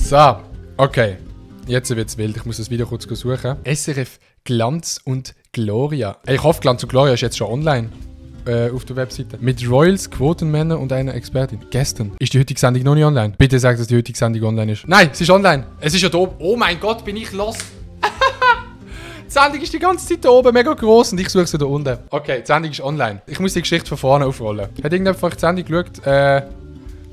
So, okay. Jetzt wird es wild. Ich muss das Video kurz suchen. SRF Glanz und Gloria. Ich hoffe, Glanz und Gloria ist jetzt schon online. Auf der Webseite. Mit Royals, Quotenmännern und einer Expertin. Gestern. Ist die heutige Sendung noch nicht online? Bitte sag, dass die heutige Sendung online ist. Nein, sie ist online. Es ist ja da oben. Oh mein Gott, bin ich lost. Die Sendung ist die ganze Zeit da oben, mega gross, und ich suche sie da unten. Okay, die Sendung ist online. Ich muss die Geschichte von vorne aufrollen. Hat irgendjemand von euch die Sendung geschaut?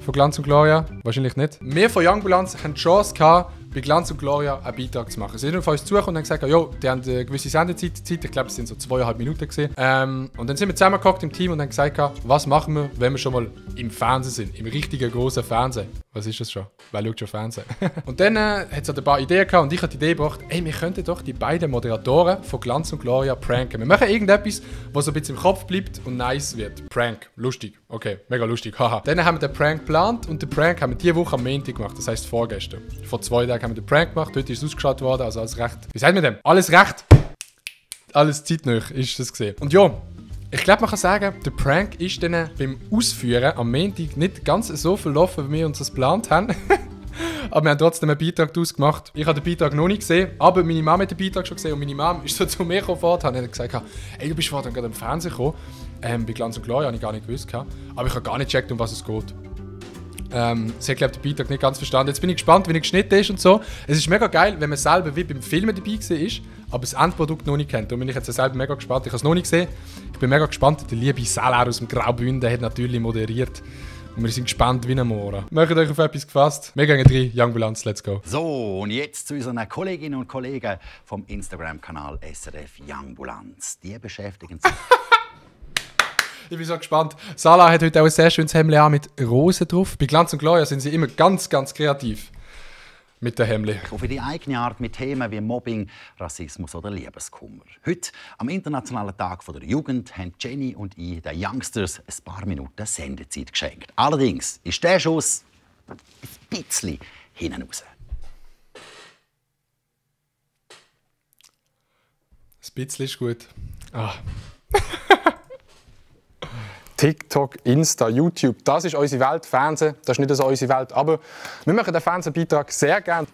Von Glanz und Gloria? Wahrscheinlich nicht. Wir von Youngbulanz haben die Chance gehabt, bei Glanz und Gloria einen Beitrag zu machen. Sie sind auf uns zugekommen und haben gesagt, jo, die haben eine gewisse Sendezeit. Ich glaube, es sind so 2,5 Minuten gewesen. Und dann sind wir zusammengehockt im Team und haben gesagt, was machen wir, wenn wir schon mal im Fernsehen sind? Im richtigen grossen Fernsehen. Was ist das schon? Wer schaut schon Fernsehen? Und dann hat es ein paar Ideen gehabt und ich habe die Idee gebracht, ey, wir könnten doch die beiden Moderatoren von Glanz und Gloria pranken. Wir machen irgendetwas, was so ein bisschen im Kopf bleibt und nice wird. Prank. Lustig. Okay, mega lustig. Haha. Dann haben wir den Prank geplant und den Prank haben wir diese Woche am Montag gemacht. Das heisst vorgestern. Vor 2 Tagen haben wir den Prank gemacht. Heute ist es ausgeschaltet worden. Also alles recht. Wie sagt man dem? Alles recht. Alles zeitnah ist das gesehen. Und ja, ich glaube, man kann sagen, der Prank ist dann beim Ausführen am Montag nicht ganz so verlaufen, wie wir uns das geplant haben. Aber wir haben trotzdem einen Beitrag daraus gemacht. Ich habe den Beitrag noch nicht gesehen, aber meine Mama hat den Beitrag schon gesehen. Und meine Mama ist so zu mir gekommen und hat gesagt, ey, du bist vorhin gerade im Fernsehen gekommen. Bei Glanz und Gloria habe ich gar nicht gewusst. Aber ich habe gar nicht gecheckt, um was es geht. Sie hat, glaube ich, den Beitrag nicht ganz verstanden. Jetzt bin ich gespannt, wie er geschnitten ist und so. Es ist mega geil, wenn man selber wie beim Filmen dabei war, aber das Endprodukt noch nicht kennt. Da bin ich jetzt selber mega gespannt. Ich habe es noch nicht gesehen. Ich bin mega gespannt. Der liebe Salar aus dem Graubünden hat natürlich moderiert. Und wir sind gespannt wie ein Mohren. Macht euch auf etwas gefasst. Wir gehen rein. Youngbulanz, let's go. So, und jetzt zu unseren Kolleginnen und Kollegen vom Instagram-Kanal SRF Youngbulanz. Die beschäftigen sich... Ich bin so gespannt. Salah hat heute auch ein sehr schönes Hemd an mit Rosen drauf. Bei Glanz und Gloria sind sie immer ganz, ganz kreativ mit den Hemden. Auf die eigene Art mit Themen wie Mobbing, Rassismus oder Liebeskummer. Heute, am Internationalen Tag der Jugend, haben Jenny und ich den Youngsters ein paar Minuten Sendezeit geschenkt. Allerdings ist der Schuss ein bisschen hinten raus. Ein bisschen ist gut. Ah. TikTok, Insta, YouTube, das ist unsere Welt. Fernsehen, das ist nicht so unsere Welt. Aber wir machen den Fernsehbeitrag sehr gerne.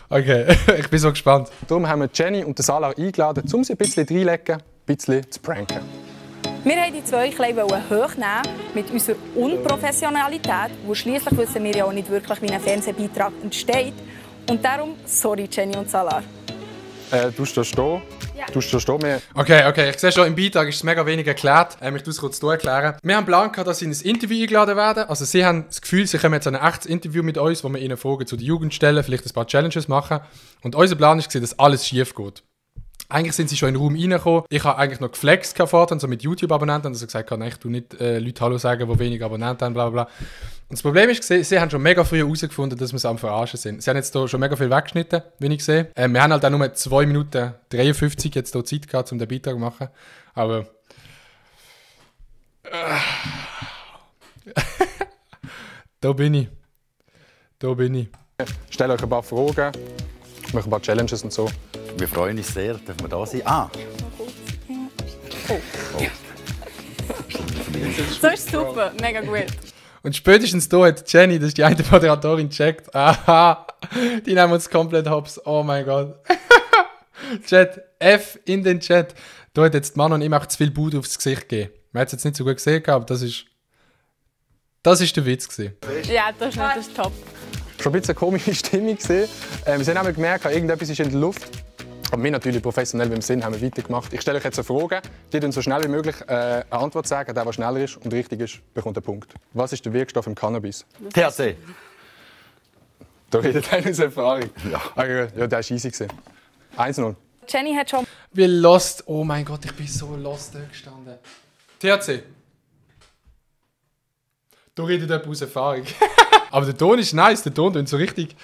Okay, ich bin so gespannt. Darum haben wir Jenny und Salah eingeladen, um sie ein bisschen reinzulegen, ein bisschen zu pranken. Wir wollten die zwei hochnehmen mit unserer Unprofessionalität, wo schliesslich wissen wir ja auch nicht wirklich, wie ein Fernsehbeitrag entsteht. Und darum, sorry Jenny und Salah. Du stehst hier. Ja. Du stehst hier. Okay, ich sehe schon, im Beitrag ist es mega wenig erklärt. Ich muss es kurz erklären. Wir haben einen Plan gehabt, dass sie in ein Interview eingeladen werden. Also sie haben das Gefühl, sie kommen jetzt an ein echtes Interview mit uns, wo wir ihnen Fragen zu der Jugend stellen, vielleicht ein paar Challenges machen. Und unser Plan war, dass alles schief geht. Eigentlich sind sie schon in den Raum reingekommen. Ich habe eigentlich noch geflext vorher, so mit YouTube-Abonnenten. Also gesagt, nein, ich tue nicht Leute Hallo sagen, die wenig Abonnenten haben, bla bla bla. Und das Problem ist, sie haben schon mega früh herausgefunden, dass wir es am Verarschen sind. Sie haben jetzt hier schon mega viel weggeschnitten, wie ich sehe. Wir haben halt auch nur 2 Minuten 53 jetzt hier Zeit gehabt, um den Beitrag zu machen. Aber... Da bin ich. Stell euch ein paar Fragen, mache ein paar Challenges und so. Wir freuen uns sehr, dass wir da sind. So ist super, mega gut. Und spätestens da hat Jenny, das ist die eine Moderatorin, gecheckt. Aha, die nehmen uns komplett hops. Oh mein Gott. Chat, F in den Chat. Da hat jetzt Mann und ihm auch zu viel Blut aufs Gesicht gegeben. Man hat es jetzt nicht so gut gesehen, aber das ist der Witz gewesen. Ja, das ist top. Schon ein bisschen eine komische Stimmung gesehen. Wir haben gemerkt, irgendetwas ist in der Luft. Aber wir natürlich professionell beim Sinn haben wir weitergemacht. Ich stelle euch jetzt eine Frage, die dann so schnell wie möglich eine Antwort sagen. Der schneller ist und richtig ist, bekommt einen Punkt. Was ist der Wirkstoff im Cannabis? THC. Da redet einer aus Erfahrung. Ja, der war easy. 1-0. Jenny hat schon... Wie lost. Oh mein Gott, ich bin so lost da gestanden. THC. Da redet jemand aus Erfahrung. Aber der Ton ist nice, der Ton tönt so richtig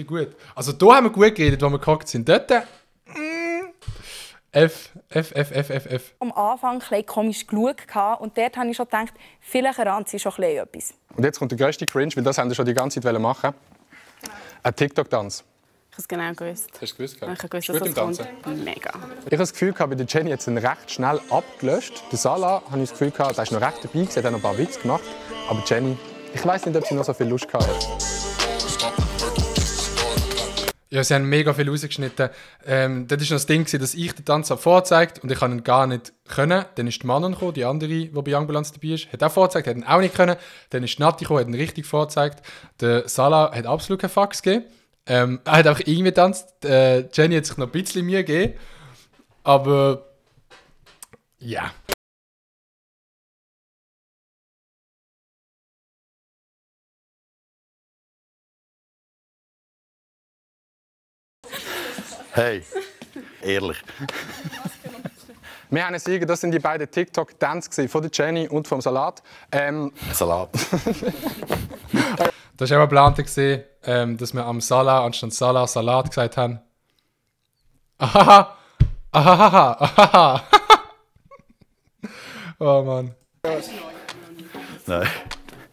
gut. Also da haben wir gut geredet, wo wir gehockt sind. Dort... F. Am Anfang ein bisschen komisch geschaut und dort habe ich schon gedacht, vielleicht erahnt sie schon etwas. Und jetzt kommt der grösste Cringe, weil das haben wir schon die ganze Zeit machen. Ein TikTok-Tanz. Ich habe es genau gewusst. Hast du gewusst? Ich habe gewusst, Gut dass im es Tanzen. kommt. Mega. Ich habe das Gefühl, bei der Jenny hat es recht schnell abgelöscht. Der Salah habe ich das Gefühl, der war noch recht dabei, hat noch ein paar Witze gemacht. Aber Jenny Ich weiss nicht, ob sie noch so viel Lust hat. Ja, sie haben mega viel rausgeschnitten. Das war noch das Ding, dass ich den Tanz vorgezeigt habe und ich kann ihn gar nicht können. Dann ist die Manon gekommen, die andere, die bei Young Balance dabei ist, hat auch vorgezeigt, hat ihn auch nicht können. Dann ist die Nati gekommen, hat ihn richtig vorgezeigt. Der Salah hat absolut keinen Fax gegeben. Er hat auch irgendwie getanzt. Jenny hat sich noch ein bisschen Mühe gegeben. Aber ja. Hey, ehrlich. Wir haben es das sind die beiden TikTok-Dance von der Jenny und vom Salat. Salat. Das war auch geplant, dass wir am Salah anstatt Salah Salat gesagt haben. Ahaha! Ahaha! Ahaha! Oh Mann. Nein.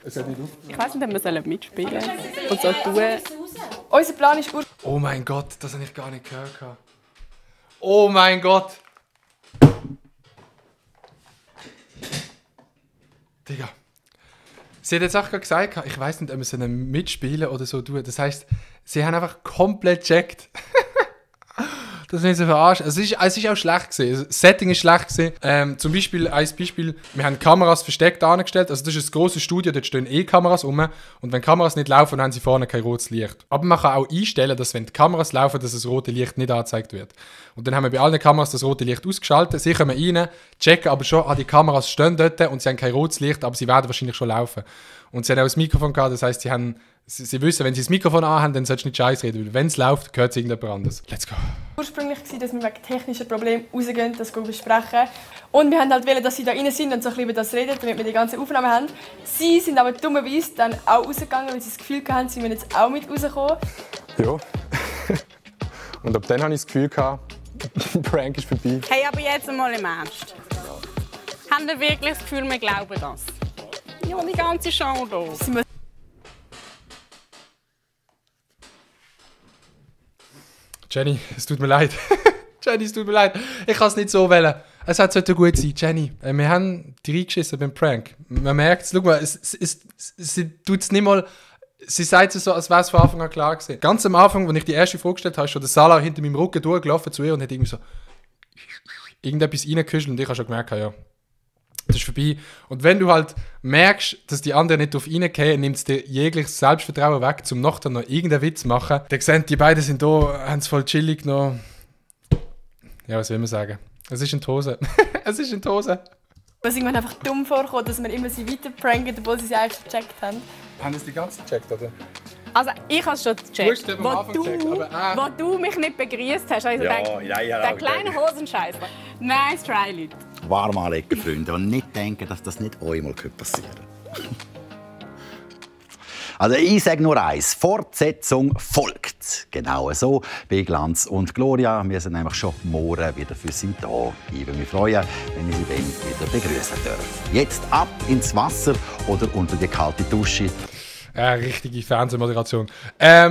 Ich weiss nicht, ob wir mitspielen sollen und so tun. Unser Plan ist gut. Oh mein Gott, das habe ich gar nicht gehört. Oh mein Gott! Digga. Sie hat jetzt auch gerade gesagt, ich weiß nicht, ob wir sie mitspielen oder so tun. Das heisst, sie haben einfach komplett gecheckt. Das ist nicht so verarscht. Es ist auch schlecht gewesen. Das Setting ist schlecht gewesen. Zum Beispiel, wir haben Kameras versteckt angestellt. Also das ist ein grosses Studio, dort stehen Kameras rum. Und wenn Kameras nicht laufen, haben sie vorne kein rotes Licht. Aber man kann auch einstellen, dass wenn die Kameras laufen, dass das rote Licht nicht angezeigt wird. Und dann haben wir bei allen Kameras das rote Licht ausgeschaltet. Sie kommen rein, checken aber schon, die Kameras stehen dort und sie haben kein rotes Licht, aber sie werden wahrscheinlich schon laufen. Und sie haben auch das Mikrofon gehabt, das heisst, sie wissen, wenn sie das Mikrofon anhaben, dann sollst du nicht Scheiß reden, weil wenn es läuft, gehört es irgendjemand anderes. Let's go. Ursprünglich war, dass wir wegen technischer Probleme rausgehen, das besprechen. Und wir wollten halt, dass sie da rein sind und so ein bisschen über das reden, damit wir die ganze Aufnahme haben. Sie sind aber dummerweise dann auch rausgegangen, weil sie das Gefühl hatten, sie müssen jetzt auch mit rauskommen. Ja. Und ab dann hatte ich das Gefühl, der Prank ist vorbei. Hey, aber jetzt einmal im Ernst. Haben wir wirklich das Gefühl, wir glauben das? Ja, die ganze Show hier. Jenny, es tut mir leid. Jenny, es tut mir leid. Ich kann es nicht so wählen. Es sollte gut sein. Jenny, wir haben die reingeschissen beim Prank. Man merkt es. Schau mal, sie tut es nicht mal. Sie sagt es so, als wäre es von Anfang an klar gewesen. Ganz am Anfang, als ich die erste Frage gestellt habe, ist schon der Salah hinter meinem Rücken durchgelaufen zu ihr und hat irgendwie so irgendetwas reingeküschelt und ich habe schon gemerkt, ja, das ist vorbei. Und wenn du halt merkst, dass die anderen nicht drauf reingehen, nimmt es dir jegliches Selbstvertrauen weg, um nachher noch irgendeinen Witz zu machen. Dann sehen die beiden sind da, haben es voll chillig noch. Ja, was will man sagen? Es ist in die Hose. Es ist in die Hose. Was irgendwann einfach dumm vorkommt, dass wir immer sie weiter pranken, obwohl sie sie eigentlich gecheckt haben. Haben Sie die ganze gecheckt, oder? Also, ich habe es schon gecheckt. Du hast es am Anfang gecheckt, aber Wo du mich nicht begrüßt hast, habe ich Ja, gedacht, ja, ja, der okay. kleine Hosenscheißer. Nice try, Leute. Warm anlegen, Freunde, und nicht denken, dass das nicht einmal passieren könnte. Also ich sage nur eins, Fortsetzung folgt. Genau so bei Glanz und Gloria. Wir sind nämlich schon morgen wieder für Sie da. Ich würde mich freuen, wenn ich Sie dann wieder begrüßen darf. Jetzt ab ins Wasser oder unter die kalte Dusche. Richtige Fernsehmoderation. Ja,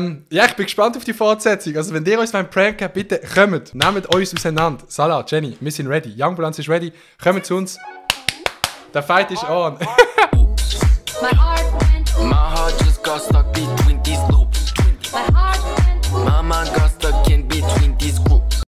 ich bin gespannt auf die Fortsetzung. Also wenn ihr uns beim Prank habt, bitte kommt, nehmt uns auseinander. Salah, Jenny, wir sind ready. Young Balance ist ready. Kommt zu uns. Der Fight ist on.